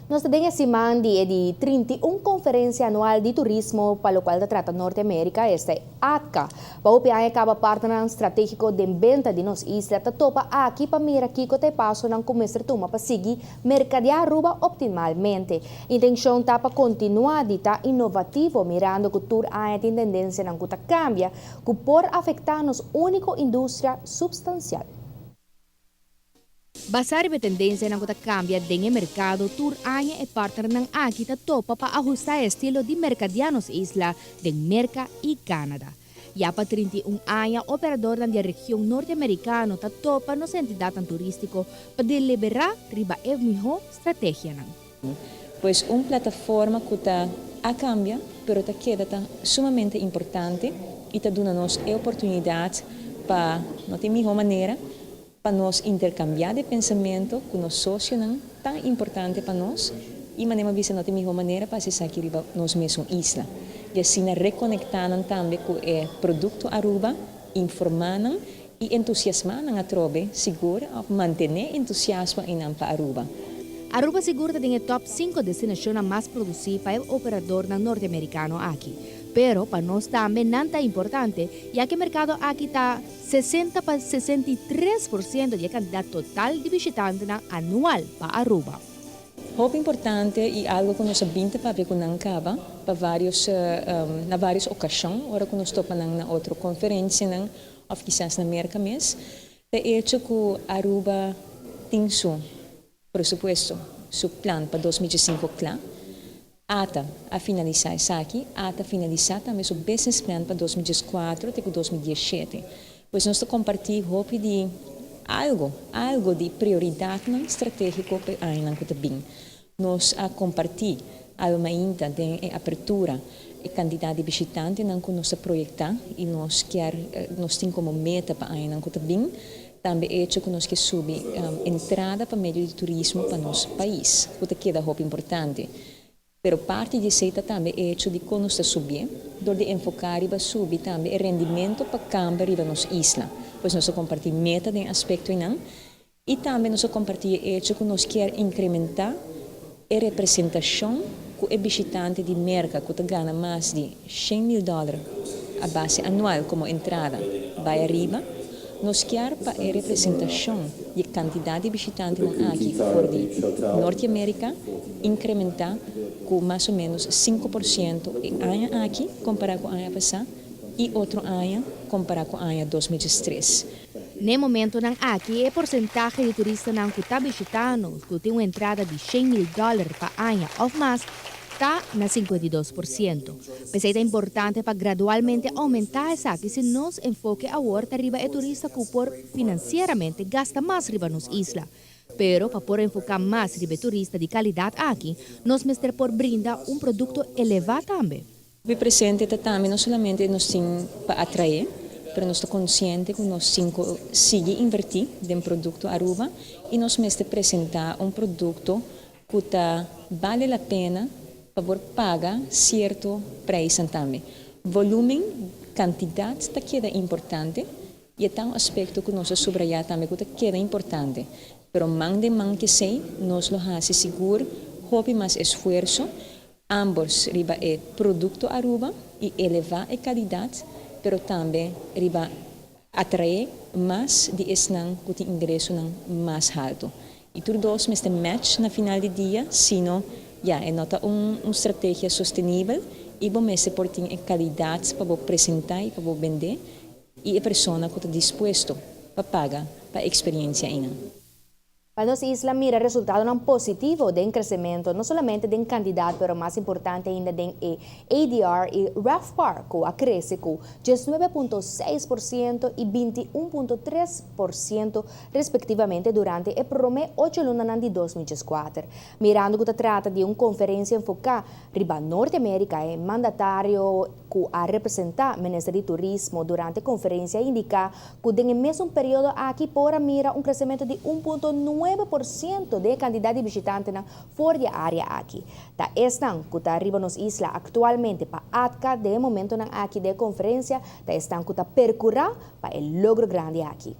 Nos ta den e siman di e di 31 Conferencia Anual di Turismo pa locual ta trata Norte America, esta ATCA. Pa hopi aña caba partnernan strategico den benta di nos isla ta topa aki pa mira kico ta e pasonan cu mester tuma pa sigui mercadea Aruba optimalmente. Intencion ta pa continua di ta innovativo mirando cu tur aña tin tendencianan cu ta cambia cu por afecta nos unico industria substancial. Basa riba e tendencianan cu ta cambia den e mercado, tur aña e partnernan aki ta topa pa ahusta e estilo di mercadea nos isla den Merca y Canada. Ya pa 31 aña operadornan di e region norteamericano ta topa nos entidadnan turistico pa delibera riba e miho strategianan. Pues un plataforma cu ta a cambia, pero ta keda ta sumamente importante y ta duna nos e oportunidad pa, no tin miho manera, pa nos intercambia di pensamento cu nos socionan tan importante pa nos y manera bisa no tin miho manera pa esaki riba nos mesun isla. Y asina reconecta nan tambe cu e producto Aruba, informa nan y entusiasma nan atrobe, sigur, of mantene entusiasmo einan pa Aruba. Aruba sigur ta den top 5 destinacion mas produci pa e operador na norteamericano aki. Pero pa nos tambe nan ta importante, ya cu e mercado aki ta 60 pa 63% di e cantidad total di bishitante anual pa Aruba. Hopi importante y algo cu nos a bin ta papia cu nan caba pa varios na varios ocasion, ora cu nos topa nan na otro conferencia nan, of kisas na Merca mes. De hecho cu Aruba tin su presupuesto, su plan pa 2005 cla. ATA a finalisa esaki, ATA a finalisa tambe su business plan pa 2014 te 2017. Pues nos ta comparti hopi di algo di prioridad strategico pa aña cu ta bin. Nos a comparti algo ainda di apertura e cantidad di bishitante nan cu nos a proyecta y nos kier, nos tin como meta pa aña cu ta bin. Tambe hecho cu nos kier subi entrada pa medio di turismo pa nos pais, cu ta keda hopi importante. Pero parti di esey tambe hecho di con nos ta subi, door di enfoca riba subi tambe e rendimento pa camber riba nos isla. Pues nos a comparti meta den aspecto nan y tambe nos a comparti hecho cu nos kier incrementa e representacion cu e bishitante di Merca cu ta gana mas di 100 mil dollar a base anual como entrada bay ariba. Nos kier pa e representacion di cantidad di bishitante aki for di Norte America incrementa cu mas o menos 5% e aña aki compara cu aña pasa y otro aña compara cu aña 2003. Na momento nan aki, e porcentahe di turista nan cu ta bishitando, cu tin un entrada di 100 mil dollar pa aña of mas, ta na 52%. P'esey ta importante pa gradualmente aumenta esaki si nos enfoke awor ta riba e turista cu por financieramente gasta mas riba nos isla. Pero pa por enfoca mas riba turista di calidad aki, nos mester por brinda un producto eleva tambe. Mi presente ta tambe no solamente nos tin pa atrae, pero nos ta consciente cu nos tin cu sigui inverti den producto Aruba y nos mester presenta un producto cu ta vale la pena pa por paga cierto prijs tambe. Volumen, cantidad ta keda importante y ta un aspecto cu nos a subraya tambe cu ta keda importante. Pero man den man cu esey, nos lo haci sigur hopi mas esfuerso ambos riba e producto Aruba y eleva e calidad, pero tambe riba atrae mas di esnan cu tin ingreso nan mas halto. Y tur dos mester match na final di dia, sino ya, e no ta un strategia sostenibel y bo mester por tin e calidad pa bo presenta y pa bo bende y e persona cu ta dispuesto pa paga pa experiencia einan. Pa nos isla mira resultado positivo di crecemento, no solamente di cantidad, pero mas importante ainda di ADR y RevPAR, cu a crece cu 19,6% y 21,3% respectivamente durante e prome 8 luna di 2004. Mirando cu ta trata di un conferencia enfoca riba Norte America, e mandatario cu a representa Minister di Turismo durante e conferencia a indica cu den e mesun periodo aki por a mira un crecemento di 1,9% di cantidad di bishitante for di e area aki. Ta esnan cu ta riba nos isla actualmente pa ATCA den e momento aki di conferencia, ta esnan cu ta percura pa e logro grandi aki.